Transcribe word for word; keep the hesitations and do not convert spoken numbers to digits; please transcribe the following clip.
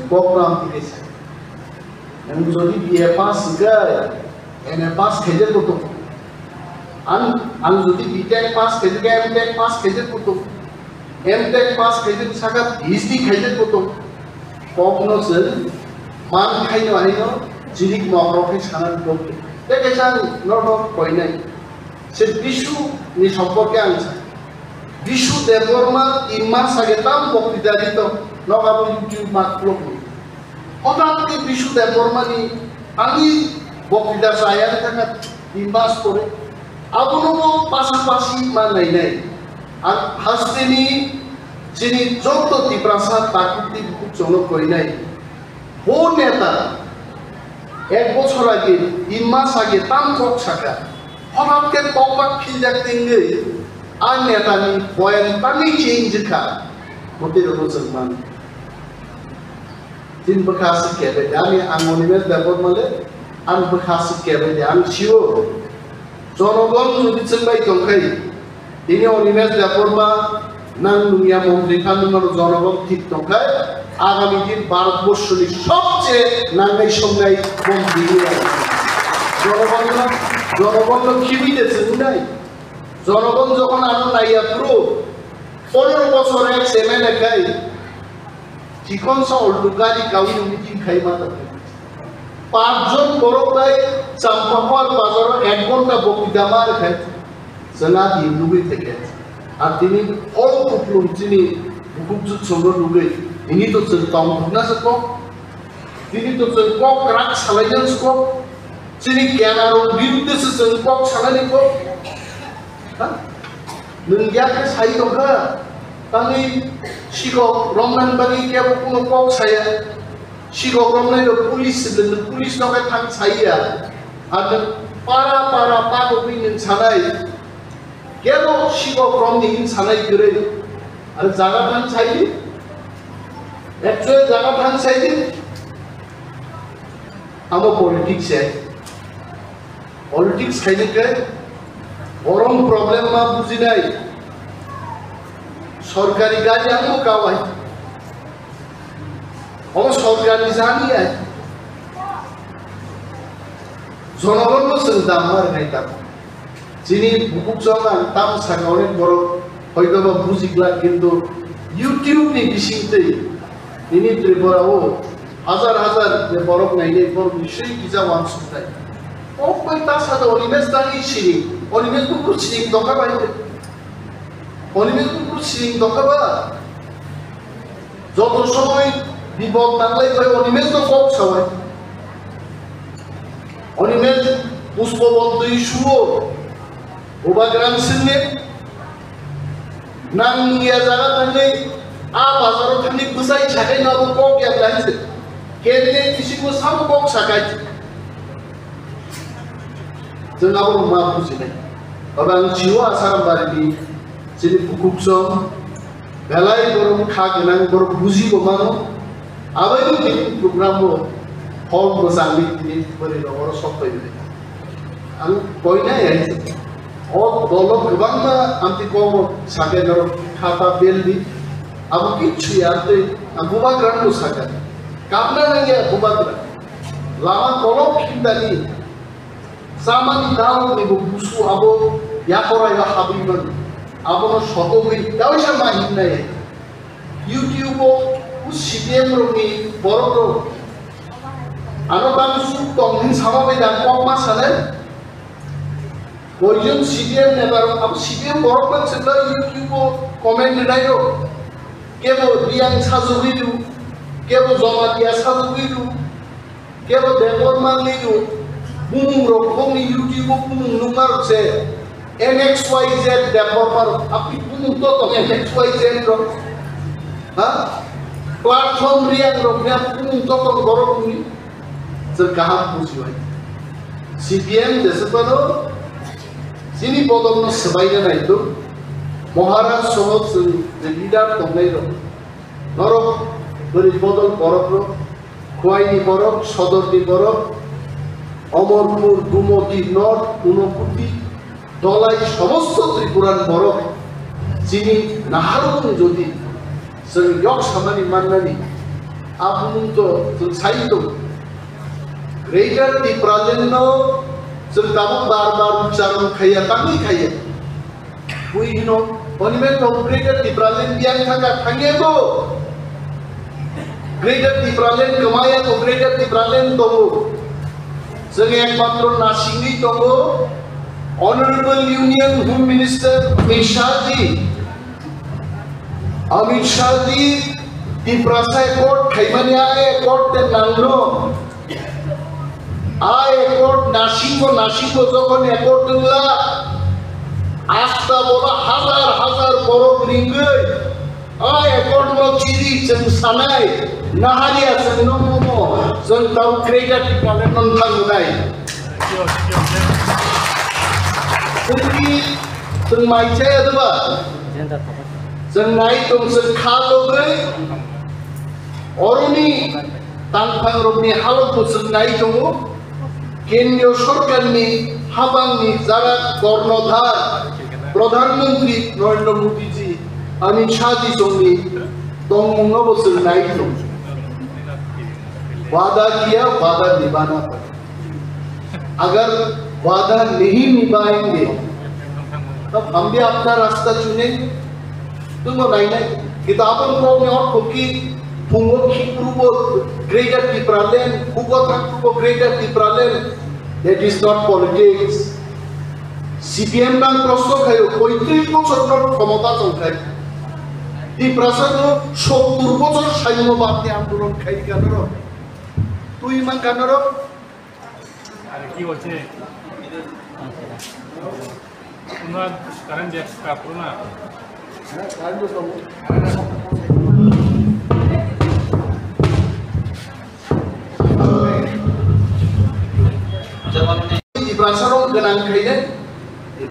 Kok ram tike sa. Ang jodi B A pass hingke, M A pass khaijak kutung. Ang, ang jodi B Tech pass khaijak, M Tech pass khaijak kutung. M Tech pass khaijak saka P H D khaijak kutung. Kokno se man khaino haino jirik mokrok khe sanan kok. Tei kaisa ang norok koinai. Se Bishu ni somporke ang sa. Bishu Debbarma tin mas age tam boktita rito, nok abo YouTube mat vlog ni. Hothat khe Bishu Debbarma ni ani boktita saya thangna tin mas pore. Abono bo pasapasi ma nainai. Ang hasteni chini joto Tiprasa takhuk twi bukhuk chwngno koinai. Bo neta ek bochor age, tin mas age tam kok saka. Hothat khe tokma philjak tingwi a netani poem tangwi change kha. Bo tei rwno chwng mano. Tin bwkha aswk kebe de, ani ang Animesh Debbarma le, ang bwkha aswk kebe de, ang sio. Jonogon jodi chwng bai tongkhai, tini Animesh Debbarma nang nungya montri phan nungmano jonogon thik tongkhai, agami din Bharat borshoni sobche nangnai songnai montri wngya. Jonogonno, jonogonno khibi de chwng nai. Jonogon jokhon ano naiya phuru, pondro bochor ek M L A khai, Chikon sa ultu gari kawi meeting khai ma tong. Panchjon borok bai Champahar bazar ek ghonta bokti dama khai. Chwla di nugui theke. Ar tini hol kuplung chini bukhuk jut songo nugui. Ini to chwng tong thukna se kok. Tini to chwng kok krak salai jang se kok. Chini kena rok birudde se chwng kok salai ni kok. Ha? Nwng yakhe sai tongkha, tangwi sikok romnani bagwi kebo kuno kok saya. Sikok romnai rok police se nwng police no khe thang saiya. Ar nwng para para pagogwi nwng sanai. Kebo sikok romni hin sanai kwrwi. Ar jaga thang sai di. Actually jaga thang sai di. Amo politics se. Politics khainai khe borom problem ma bujinai. Sorkari gari ang bo kawai. Omo sorkari jani ai. Jonogon no chwng dam ma rwnai ta. Chini bukhuk chwng ang tam saka onek borok hoitoba bujiglak, kintu YouTube ni bisingtwi nini Tripura o hajar hajar je borok nainai, borok ni swi kisa wansuknai. Kok bai ta saka Animesh tangwi siring, Animesh bukur siring tongkha bai. Animesh bukur siring tongkha ba. Joto somoi bipod nanglai bai Animesh no kok sawai. Animesh puspobol twi suo. Bubagra singni nang nungya jaga thangwi a bazaro thangwi bwsai sakai no abo kok ya lai se. Kente bisingo sabo kok sakai. Chwng abo ma bujinai. Abo ang sio Asarambari ni chini bukhuk song. Belai borok kha gwnang, borok buji bo mano. Abaino tini program bo hol mwchangwi tini bwrwi rok oro sok phaibai. Ang koinai hai se. O dolo kwbangma amtwi kok sakhe norok khata beldi. Abo kichu ya tei ang bubagra no sakha. Kapna nangya bubagra. Lama kolok khimdani. Chamani dalni bo busu abo yakorai o habwi mano. Abono sotogwi kaisa ma hinnai. YouTube o C P M rokni borok rok ano tang suk tong hin sama bai da kok ma sale. Koijon C P M neta rok abo C P M borok man se YouTube o comment rinai rok. Kebo Riyang sajugwi du, kebo Jamatia sajugwi du. Kebo Debbarma ni do, bumung rok bongni YouTube o bumung nukma rok se N X Y Z Debbarma rok, api bumung to to N X Y Z rok. Ha? Platform Riyang rok ni bumung to to borok ni. Sir kaham buji wai. C P M jese pano sini bodol no sebai na nai to. Maharaj soho sir je leader tongnai rok. Norok bwrwi bodol borok rok, Khowai ni borok, Sodor ni borok, Omorpur, Gumoti, North, Unakoti, Dolai, somosto Tripuran borok chini naharmung jodi chwng yok samani mannani Abumung to chwng sai tongo. Greater Tipraland no chwng tabuk bar bar ucharon khaiya, tangwi khaiya. Bui hino, monumento Greater Tipraland biyang thangkha, thangya ko. Greater Tipraland kwmaya ko, Greater Tipraland tongo. Chwng ekmatro nasingwi tongo. Honorable Union Home Minister Amit Shah ji, Amit Shah ji, Tiprasa accord khaimani a accord te nangno. A accord nasingo, nasingo jokhon accord wngla, asta bola hazar hazar borok ringwi, a accord no chiri chwng sanai, naharya chwng no mumo, chwng tau Greater Tipraland no thangwi nai. Chwngni, chwng mai chaya doba? Chwng nai tong, chwng kha logwi, oroni tangphang rokni halok bo chwng nai tongo. Kendriya Sorkarni habangni jaga Kornodhar Pradhan Mantri Narendra Modi ji, Amit Shah ji songni tongmungno bo chwng nai tongo. Wada kiya, wada nibana padta. Agar wada nahi nibaenge, tab hum bhi apna rasta chunenge. Tungno nainai, kitabon kokni ortho ki, phungo khiprubo Greater Tipraland, bugo thangprubo Greater Tipraland. That is not politics. C P M nang prosto khayo, poitris bochor no khomota tongkhai. Tiprasa no sottur bochor saimo bapni andolon khai kanoro. Twi man kanoro. আরে কি হচ্ছে? তোমরা কারেন্ট দিয়ে কাজ করো না? Tiprasa rok gwnang khainai.